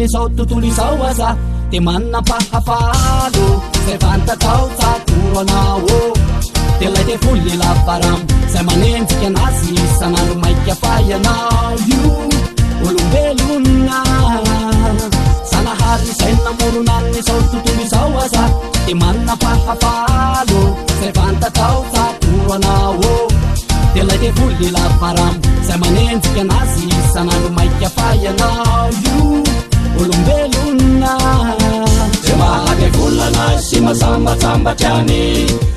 Izao tontolo izao aza de manam-pahafalo zay fantatrao tsatoro anao de lay devoly lavaram zay manenjika anazy isan'andro maika fa ianao io olombelona. Zanahary izay namorona an'izao tontolo izao aza de manam-pahafalo zay fantatrao tsatoro anao de lay devoly lavaram zay manenjika anazy isan'andro maika fa ianao io olombelona. Zay mahadevolana sy masambatsambatry any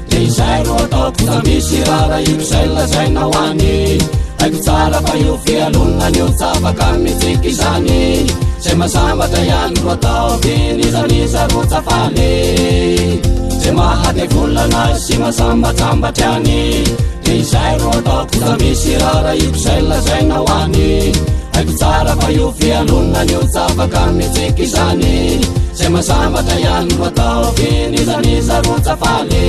de izay ro ataoko fa misy raharahiako izay lazainao any. Haiko tsara fa io fialonana io tsy afaka mitsiky izany. Zay masambatra ihany ro ataovy n'iza ro tsy faly. Zay mahadevolana sy masambatsambatry any de izay ro ataoko fa misy raharahiako izay lazainao any. Haiko tsara fa io fialonana io tsy afaka mitsiky izany. Zay masambatra ihany ro ataovy n'iza ro tsy faly.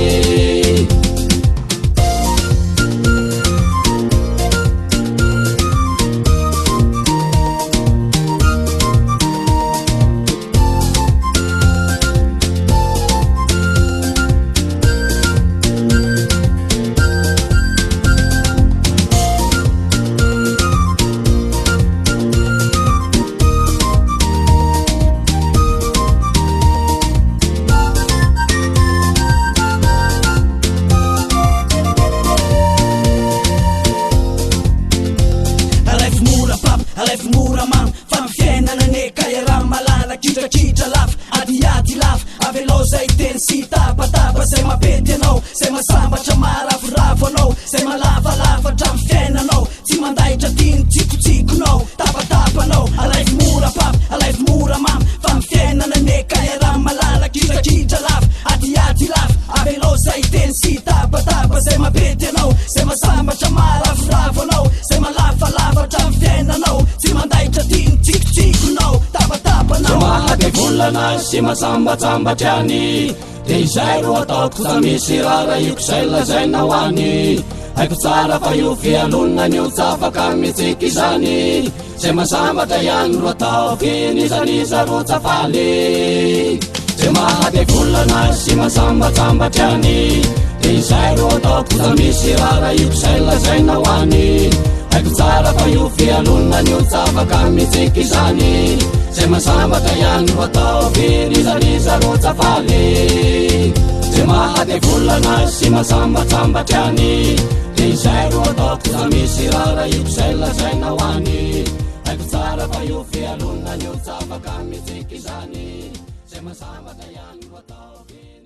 Sy masambatsambatry any de izay ro ataoko fa misy raharahiako izay lazainao any. Haiko tsara fa io fialonana io tsy afaka mitsiky izany. Zay masambatra ihany ro ataovy n'iza ro tsy faly. Zay mahadevolana sy masambatsambatry any de izay ro ataoko fa misy raharahiako izay lazainao any. Haiko tsara fa io fialonana io tsy afaka mitsiky izany. Zay masambatra ihany ro ataovy n'iza ro tsy faly. Zay mahadevolana sy masambatsambatry any de izay ro ataoko fa misy raharahiako izay lazainao any. Haiko tsara fa io fialonana io tsy afaka mitsiky izany. Zay masambatra ihany ro ataovy.